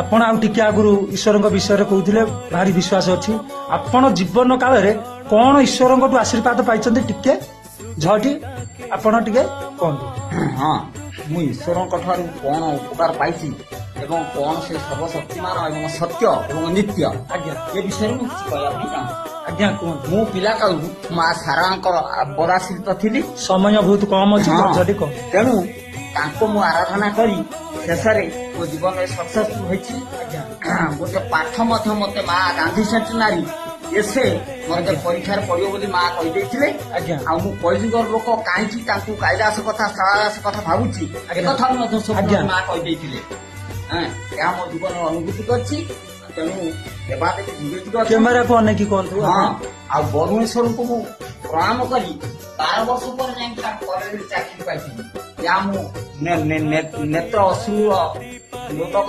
ଆପଣ ଆଉ ଟିକେ ଆଗରୁ ଈଶ୍ୱରଙ୍କ ବିଷୟରେ କହୁଥିଲେ, ଭାରି ବିଶ୍ୱାସ ଅଛି। ଆପଣ ଜୀବନ କାଳରେ କଣ ଈଶ୍ୱରଙ୍କଠୁ ଆଶୀର୍ବାଦ ପାଇଛନ୍ତି, ଟିକେ ଝଟି ଆପଣ ଟିକେ କୁହନ୍ତୁ। ହଁ, ମୁଁ ଈଶ୍ୱରଙ୍କ ଠାରୁ କଣ ଉପକାର ପାଇଛି ଏବଂ କଣ ସେ ସର୍ବଶକ୍ତିମାନ ଏବଂ ସତ୍ୟ ଏବଂ ନିତ୍ୟ, ଏ ବିଷୟରେ ମୁଁ କିଛି କହିବା ପାଇଁ ଚାହୁଁଛି। ଆଜ୍ଞା, କୁହନ୍ତୁ। ମୁଁ ପିଲାକାଳୁ ମା ଶାରଳାଙ୍କର ପଦାଶ୍ରିତ ଥିଲି। ସମୟ ବହୁତ କମ ଅଛି। ଝଟି କୁହନ୍ତୁ। ତେଣୁ ତାଙ୍କୁ ମୁଁ ଆରାଧନା କରି ଶେଷରେ ମୋ ଜୀବନରେ ସକ୍ସେସଫୁଲ ହୋଇଛି। ଗୋଟେ ପାଠ ମଧ୍ୟ ମତେ ମା ଗାନ୍ଧୀ ସେଣ୍ଟିନାରୀ ଏସେ ମତେ ପରୀକ୍ଷାରେ ପଡିବ ବୋଲି ମା କହିଦେଇଥିଲେ। ଆଉ ମୁଁ କଳିଯୁଗର ଲୋକ, କାହିଁକି ତାଙ୍କୁ କାଳିଦାସ କଥା, ଶାରଳା କଥା ଭାବୁଛି, ଏକଥା ମଧ୍ୟ ସବୁ ମା କହିଦେଇଥିଲେ। ଏହା ମୋ ଜୀବନରେ ଅନୁଭୂତି କରିଛି। ତେଣୁ ଦେବାଦେବୀ ଯୁଗେ ଯୁଗେ ଅଛନ୍ତି। କ୍ୟାମେରାକୁ ଅନେଇକି କୁହନ୍ତୁ। ହଁ, ଆଉ ବରୁଣେଶ୍ୱରଙ୍କୁ ମୁଁ ପ୍ରଣାମ କରି 12 ବର୍ଷ ପରେ ଯାଇକି ତାଙ୍କ କଲେଜରେ ଚାକିରି ପାଇଥିଲି। ଏହା ମୁଁ ନେତ୍ର ଅଶ୍ରୁର ଲୋତକ।